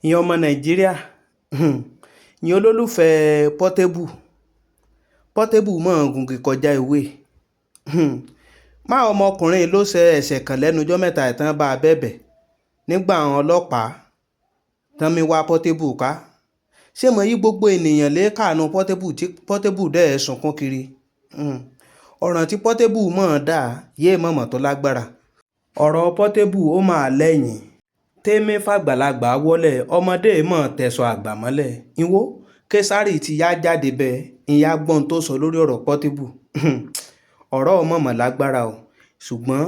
Ìyẹn ọmọ Nàìjíríà, ìyẹn olólùfẹ́ Portable. Portable mọ̀ ọ́n gùnkì kọjá ewé. Má ọmọkùnrin ló ṣe ẹ̀ṣẹ̀ kan lẹ́nu ọjọ́ mẹ́ta ìtàn bá a bẹ̀bẹ̀ nígbà àwọn ọlọ́pàá tán mi wá Portable ká. Ṣé mo yí gbogbo ènìyàn lé káàánú Portable tí Portable dẹ̀ sunkún kiri? Ọ̀ràn tí Portable mọ̀ ọ́n dà yéé mọ̀mọ́ tó lágbára. Ọ̀rọ̀ Portable ó máa lẹ́yìn. Tèmi fàgbàlagbà wọlé, ọmọdé mọ̀ tẹ̀sọ̀ àgbà mọ́lẹ̀. Ìwọ Kesari ti yá jáde bẹ́ẹ̀, ìyá gbọ́n tó sọ lórí ọ̀rọ̀ Portable. Ọ̀rọ̀ mọ̀mọ́ lágbára o. Ṣùgbọ́n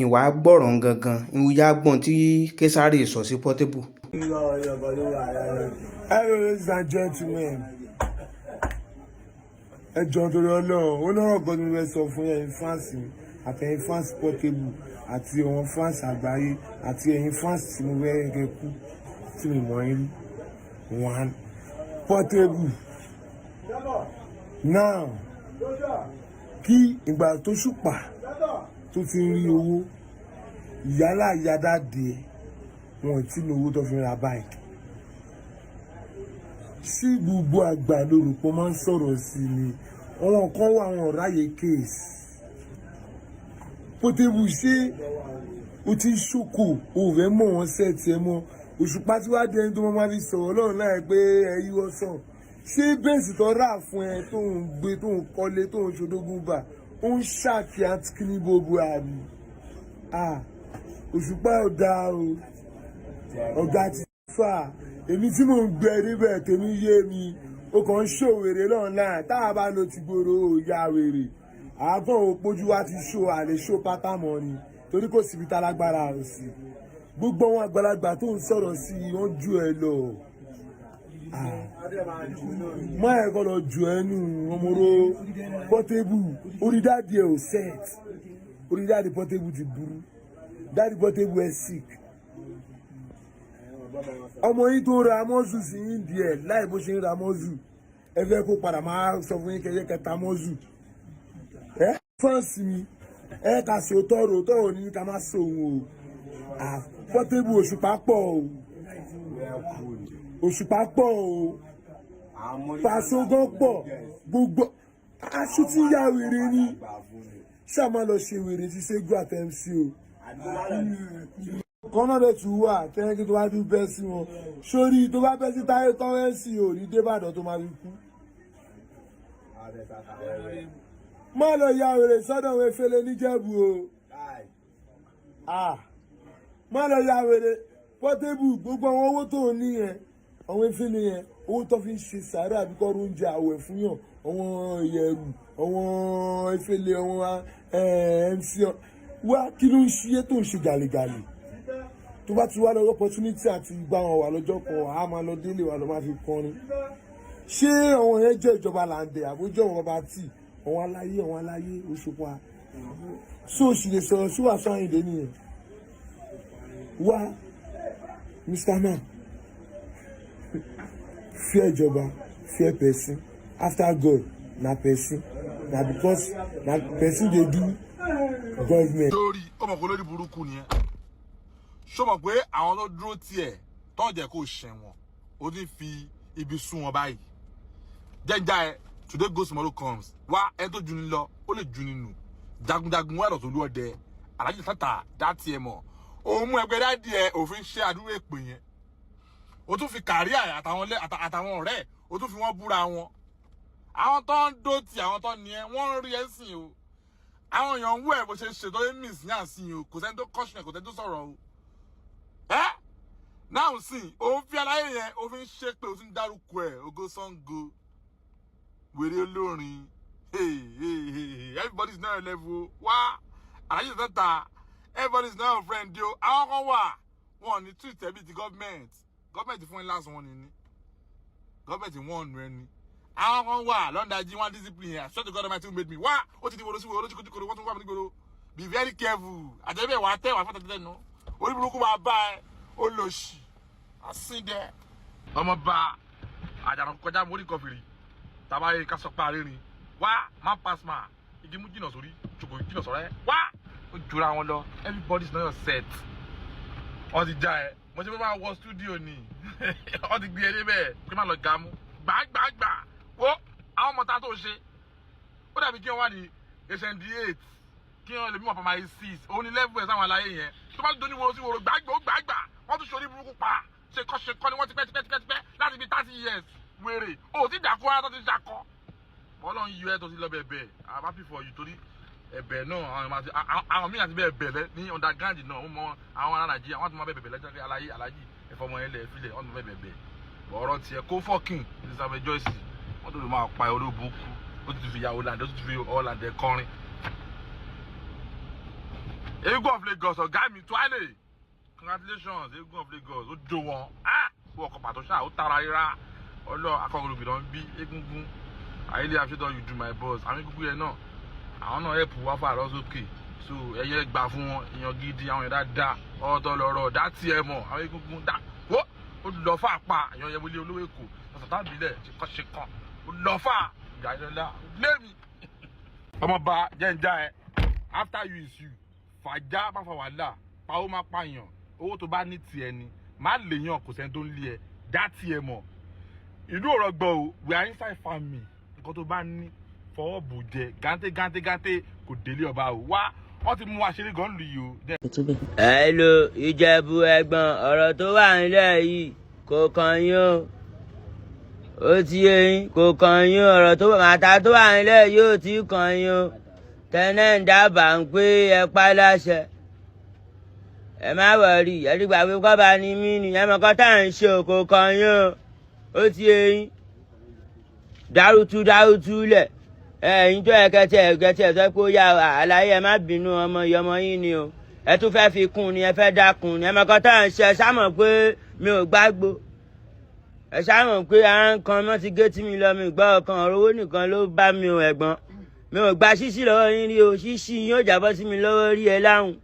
ìwà gbọ́rọ̀ gangan, ìyá gbọ́n tí Kesari sọ sí Portable. Hello, ladies and gentlemen. Ẹ jọ̀ọ́, torí Ọlọ́run, ó lọ́rọ̀ kan tí mo fẹ́ sọ fún ẹ̀yin fans mi, àtẹ̀yin fans Portable, àti àwọn fans àgbáyé, àti ẹ̀yin fans tí mo fẹ́ kẹ́ kú tí mi mọ̀ yín rí. One, Portable now, kí ìgbà tó ṣùpà tó ti ń rí owó ìyálà ìyá dáadé ẹ, wọn ò tí ní owó tó fi ra báyìí sí. Gbogbo àgbà lórúkọ máa ń sọ̀rọ̀ sí ni àwọn kan wà, àwọn ọ̀ráyè case. Portable, ṣé o ti ń ṣòkò o fẹ́ mọ̀ wọ́n sẹ́ẹ̀tì ẹ mọ́? Òṣùpá tí wàá di ẹni tó máa fi sọ̀rọ̀ lọ́rùn láì pé ẹ yíwọ́ sàn. Ṣé Benz tó rà fún ẹ, tó ń gbé, tó ń kọ́lé, tó ń ṣodógún bà, ó ń ṣàkí àtìkíní gbogbo àbí? Òṣùpá ò dáa o, ọ̀gá ti fà. Èmi tí mò ń gbẹ níbẹ̀, tèmi yé mi. Ó kàn ń ṣòwèrè lọ́nà tá a bá lo ti gbòòrò, ó ya wèrè àákàn òpójú wa ti ṣó àlè ṣó pátá mọ́ ni, torí kò síbi tálágbára ò sí. Gbogbo àwọn àgbàlagbà tó ń sọ̀rọ̀ sí i, wọ́n ju ẹ lọ. Má ẹ kọ́ lọ jù ẹ nù. Ọmọró Portable, orí daddy ẹ ò set. Orí daddy Portable ti burú. Daddy Portable ẹ sick. Ọmọ yín tó ra mọ́sù sí yín díẹ̀ láì bó ṣe ń ra mọ́sù, ẹ fẹ́ kó padà máa sọ fún yín kẹyẹ kẹta mọ́sù ẹ. Fans mi, ẹ kà sí òótọ́ rò, òótọ́ ò ní ká má sọ òun o. Portable, Òṣùpá pọ̀ o, Òṣùpá pọ̀ o, Pàṣọ gan pọ̀. Gbogbo aṣọ tí ya wèrè ni, ṣáà má lọ ṣe wèrè tí Ṣẹ́gun àti MC o kan náà dẹ̀ tún wà tẹ́lẹ̀ kí tó bá tún bẹ́ sí wọn sórí, tó bá bẹ́ sí táyé tọ́wẹ́sì ò ní débàdàn tó máa fi kú. Má lọ ya wèrè sọ́dọ̀ àwọn efele níjẹ̀bù o. Má lọ ya wèrè. Portable, gbogbo àwọn owó tó ń ní yẹn, àwọn efele yẹn, owó tó fi ń ṣe sàárà àbí kọ́ oúnjẹ àwẹ̀ fún yàn, àwọn ìyẹ̀rù, àwọn efele, àwọn MC wá, kí ló ń ṣiyé tó ń ṣe gàlégàlé? Tó bá ti wá lọ opportunity àti gbá wọn wà lọ́jọ́ kan, á máa lọ délé wa lọ máa fi kọrin. Ṣé àwọn yẹn jẹ́ ìjọba làǹdẹ̀ àbójọ́ wọn bàbá tí àwọn aláyé, àwọn aláyé Òṣùpá so sì lè sọ̀rọ̀ sí Wàsíù Àyìndé nìyẹn wá? Mr Man, fear ìjọba, fear person. After God, na person, na because na person dey do government. Lórí ó mọ̀ pé lórí burúkú nìyẹn. Ṣó mọ̀ pé àwọn tó dúró tiẹ̀ tó jẹ́ kó ṣẹ̀wọ̀n, ó ti fi ibi sún wọn báyìí? Jẹ́njá ẹ, today goes, tomorrow comes. Wá, ẹni tó ju ni lọ, ó lè ju ni nù. Jagunjagun wà lọ́tọ̀ olúọdẹ alájí tata dá tiẹ̀ mọ̀. Òun mú ẹgbẹ́ daddy ẹ, òfin ṣe àdúrà èpè yẹn. Ó tún fi kàríà àtàwọn ọ̀rẹ́, ó tún fi wọ́n búra wọn. Àwọn tó ń dó ti àwọn tó ní ẹ, wọ́n ń rí ẹ sìn o. Àwọn èèyàn ń wú ẹ bó ṣe ń ṣe tó ń mìs ní àsìn o. Kò sẹ́ni tó caution ẹ, kò sẹ́ni tó sọ̀rọ̀ o. Ẹ náà sìn, òun fi aláyé yẹn, òun fi ń ṣe pé òun ti ń dárúkọ ẹ. Ògo Sango, wèrè olórin. Hey, hey, hey, everybody's not your level. Wá, aláyé tata, everybody's not your friend o. Àwọn kan wà, wọn ò ní treat ẹ bíi ti government. Government fún ẹ last one ni government wọ́n nù ẹni. Àwọn kan wà lọ́ndàjì, wọn discipline yẹn. I swear to God Almighty who made me. Wá, ó ti di woro sí woro sí kòtòkòtò, wọ́n tún wà mí nígboro. Be very careful. Àjẹbẹ́ wàá tẹ́ wàá fọ́tẹ̀ tẹ́tẹ́ nù. Orí burúkú máa bá ẹ, ó lò sí àsíndẹ. Ọmọba àjànà kọjá mórí kọfìrì tabarí ká sọ pé àrírin wá má pass ma igi mú jìnnà sórí ṣòkò jìnnà sọ̀rọ̀ ẹ wá, ó jura wọn lọ. Everybody's not your set. Wọ́n ti já ẹ. Mo ṣe fẹ́ máa wọ studio ni. Wọ́n ti gbé e débẹ̀ pé má lọ gàmú. Gbàgbàgbà. Wo àwọn ọmọ ta tó ṣe. Ó dàbí kí wọ́n wà ní HND 8, kí wọ́n lè mímọ̀ primary 6. Òun ni level ẹ̀ sáwọn aláyé yẹn. Tó bá dún ní woro sí woro, gbàgbó gbàgbà. Wọ́n tún ṣorí burúkú pa. Ṣe kọ́ ṣe kọ́ ni wọ́n ti pẹ́ tipẹ́ tipẹ́ tipẹ́ láti bí 30 years. Wèrè. O ò tí dàkú ara tó ti ṣakọ. Bọ́lá ń yọ ẹ́ tó ti lọ bẹ̀bẹ̀. I'm happy for you torí ẹ̀bẹ̀ náà àwọn ọmọ àti àwọn míì àti bẹ́ẹ̀ bẹ̀lẹ̀ ní underground náà. Wọ́n mọ àwọn ará Nàìjíríà, wọ́n ti máa bẹ́ẹ̀ bẹ̀bẹ̀ lẹ́jọ́ pé aláyé aláyé ẹ̀fọ́ ọmọ yẹn lẹ̀ filẹ̀, wọ́n ti máa bẹ́ẹ̀ bẹ̀bẹ̀. Ọ̀rọ̀ tiẹ̀ kó fọ́kìn Elizabeth Joyce, wọ́n tó lè máa pa orí burúkú. Ó ti fi ìyàwó làǹdẹ̀, ó ti fi ọ̀làǹdẹ̀ kọrin. Eégún of Lagos, ọ̀gá mi Tuale, congratulations. Eégún of Lagos, ó jó wọn, ah, ó ọkọ̀ pàtó ṣáà, ó tara rírá ọlọ́ akọ̀rògbè ló ń bí egungun. I really appreciate all you do, my boss. Àwọn egungun yẹn náà, àwọn náà help wá fà lọ sókè, so ẹyẹ gbà fún wọn. Èèyàn gidi, àwọn èèyàn dáadáa, ọ̀tọ̀ lọ̀rọ̀ dá tiẹ̀ mọ̀. Àwọn egungun dá wó, ó lọ fà pa èèyàn yẹn wọlé olówó èkó ọ̀sán tábìlẹ̀ ṣe ṣe kan, ó lọ fà ìgbà lémi. Ọmọọba jẹ́njá ẹ, after you is you. Fàájà má fa wàhálà, pawó má pààyàn. Owó tó bá ní tiẹ̀ ni má lèèyàn, kò sẹ́ni tó ń lé ẹ. Dá tiẹ̀ mọ̀, ìlú ọ̀rọ̀ gbọ́ o. We are inside family. Nǹkan tó bá ní fọwọ́ bò jẹ gánté gánté gánté kò délé ọba o. Wá, wọ́n ti mú wa ṣeré gan lù yìí o. Hello, Ìjẹ̀bú ẹ̀gbọ́n, ọ̀rọ̀ tó wà nílẹ̀ yìí kò kàn yín o. Ó ti yé yín, kò kàn yín. Ọ̀rọ̀ tó màtá tó wà nílẹ̀ yìí ò tí kàn yín o. Tẹ́lẹ̀ ń dábàá ń pé ẹ pa láṣẹ. Ẹ má worry, ẹ ti gbà pé kọ́ba ni mí ni ẹ mọ̀ kọ́ tá à ń ṣe o, kò kàn yín o. Ó ti yé yín. Dárútú dárútú lẹ̀. Ẹ̀yin tó ẹ̀kẹ́tì ẹ̀kẹ́tì ẹ̀ sọ pé ó yá àlàyé, ẹ má bínú, ọmọ ìyọmọ yín ni o. Ẹ tún fẹ́ fi kún ni, ẹ fẹ́ dákun ni, ẹ mọ̀ kọ́ tá à ń ṣe. Ẹ ṣá mọ̀ pé mi ò gbàgbó. Ẹ ṣá mọ̀ pé à ń kan mọ́ ti gé tí mi lọ, mi gbọ́ ọkàn. Ọ̀rọ̀ owó nìkan ló bá mi o. Ẹ̀gbọ́n, mi ò gba ṣíṣí lọ́wọ́ yín rí o. Ṣíṣí yín ó jábọ́ sí mi lọ́wọ́ rí ẹ láhùn.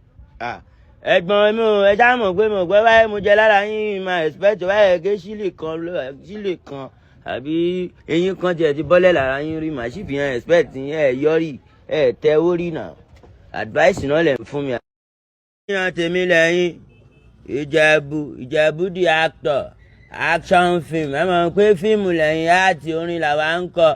Ẹ̀gbọ́n mi ò, ẹ ṣá mọ̀ pé mo gbọ́ báyìí, mo jẹ lára yín, máa expect báyìí ké sílè kan, sílè kan àbí eyín kan tiẹ̀ ti bọ́lẹ̀ lára yín rí. Màá sì fi hàn expect yín. Ẹ yọrí ẹ tẹ́wó rí náà, advice náà lẹ̀ ń fún mi. Ìyàn tèmi lẹ́yìn Ìjẹ̀bú, Ìjẹ̀bú the actor, action film. Ẹ mọ̀ pé fíìmù lẹ́yìn àti orin làwa ń kọ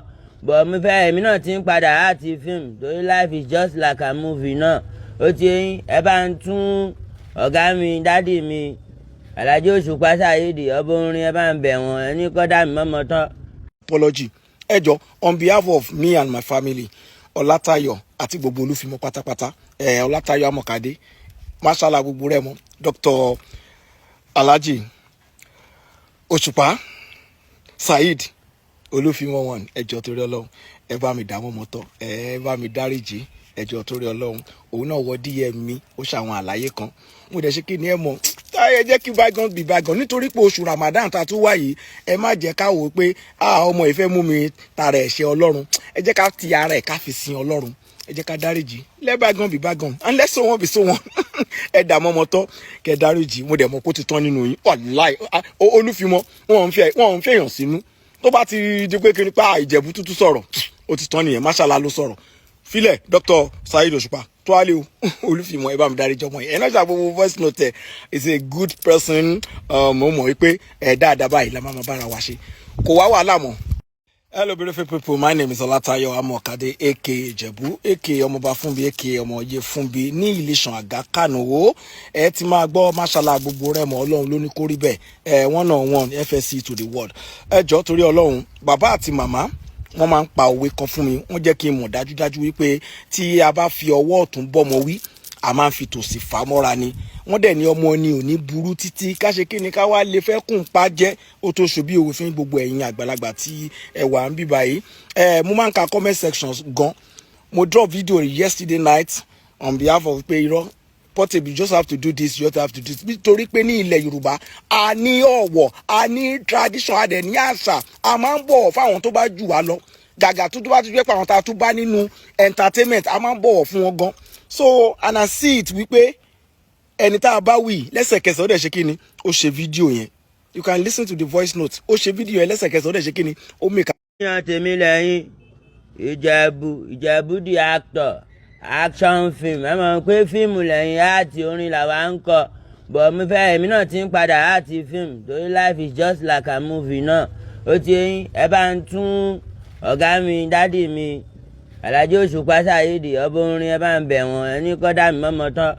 bọ̀. Mo fẹ́ èmi náà ti ń padà àti fíìmù torí life is just like a movie náà. Ó ti yín, ẹ bá ń tún ọ̀gá mi, daddy mi, Alhaji Òṣùpá Saheed, ọba orin, ẹ bá ń bẹ̀ wọ́n, ẹ ní kọ́dà mi mọ́mọ́ tán. Apology, ẹ jọ, on behalf of me and my family, Ọlátayọ̀ àti gbogbo Olúfimọ́ pátápátá, ẹ Ọlátayọ̀ Amọ̀kadé, mashallah, gbogbo rẹ̀ mọ́ Dr. Alhaji Òṣùpá Saheed Olúfimọ́ one, ẹ jọ̀ọ́, torí Ọlọ́run, ẹ bá mi dààmú mọ́tọ́, ẹ bá mi dáríjì. Ẹ jọ̀ọ́, torí Ọlọ́run. Òun náà wọ DM mi, ó ṣàwọn àlàyé kan. Mo dẹ̀ ṣe kí ni, ẹ mọ̀, ẹ jẹ́ kí bygone be bygone, nítorí pé oṣù Ramadan tá a tún wà yìí, ẹ má jẹ́ ká wò ó pé ah, ọmọ ìfẹ́ mú mi tara ẹ̀ṣẹ̀ Ọlọ́run. Ẹ jẹ́ ká ti ara ẹ̀ ká fi sin Ọlọ́run. Ẹ jẹ́ ká dáríjì. Let bygone be bygone and let so one be so one. Ẹ dààmú ọmọ tọ́, kẹ́ dáríjì. Mo dẹ̀ mọ̀ kó ti tán nínú yín. Wàláì, Olúfimọ́, wọn ò ń fẹ̀yàn sínú. Tó bá ti di pé kí ni pa Ìjẹ̀bú tútù sọ̀rọ̀, ó ti tán nìyẹn. Mashallah ló sọ̀rọ̀ filẹ̀. Dr. Saheed Òṣùpá tó wálé o, Olúfimọ́, ẹ bá mi dáríjì ọmọ yẹn. Ẹ náà ṣàgbọ́n voice note ẹ is a good person. Mo mọ̀ wípé ẹ dáadáa báyìí la máa bára wa ṣe, kò wá wàhálà mọ́. Hello, beautiful people. My name is Olatayo Amokade, aka Ìjẹ̀bú, aka Ọmọọba Fúnbi, aka Ọmọye Fúnbi ní Ìlẹ̀ṣàn Àgá Kànúwó. Ẹ ti máa gbọ́ mashallah, gbogbo rẹ̀ mọ́. Ọlọ́run ló ní kó rí bẹ́ẹ̀. Ẹ one on one FSC to the world. Ẹ jọ̀ọ́, torí Ọlọ́run, bàbá àti màmá wọ́n máa ń pa òwe kan fún mi. Wọ́n jẹ́ kí n mọ̀ dájúdájú wípé tí a bá fi ọwọ́ ọ̀tún bọ́mọ wí, a máa ń fi tòsì fà á mọ́ra ni. Wọ́n dẹ̀ ní ọmọ ni ò ní burú títí ká ṣe kí ni, ká wá lè fẹ́ kùn pa jẹ́. Ó tó ṣe bí òwe fún gbogbo ẹ̀yin àgbàlagbà tí ẹ wà ń bí báyìí. Ẹ mo máa ń ka comment sections gan. Mo drop video yesterday night on behalf of pé irọ́, Portable, you just have to do this, you just have to do this, nítorí pé ní ilẹ̀ Yorùbá, a ní ọ̀wọ̀, a ní tradition, a dẹ̀ ní àṣà. A máa ń bọ̀wọ̀ fáwọn tó bá jù wá lọ, gàgà tó bá tún jẹ́ pé àwọn tá a tún bá nínú entertainment, a máa ń bọ̀wọ̀ fún wọn gan. So, and I see it wípé ẹni tá a bá wí lẹ́sẹ̀kẹsẹ̀, ó dẹ̀ ṣe kí ni, ó ṣe fídíò yẹn. You can listen to the voice note. Ó ṣe fídíò yẹn lẹ́sẹ̀kẹsẹ̀, ó dẹ̀ ṣe kí ni, ó mìka. Ìyàn tèmi lẹ́yìn Ìjẹ̀bú, Ìjẹ̀bú the actor, action film. Ẹ mọ̀ pé fíìmù lẹ́yìn àti orin làwa ń kọ. Bọ̀ mo fẹ́, èmi náà ti ń padà láti fíìmù, torí life is just like a movie náà. Ó ti yín, ẹ bá ń tún ọ̀gá mi, dádì mi, Alhaji Òṣùpá Saheed, ọba orin, ẹ bá ń bẹ̀ wọ́n, ẹni kọ́ dá mi mọ́mọ́ tán.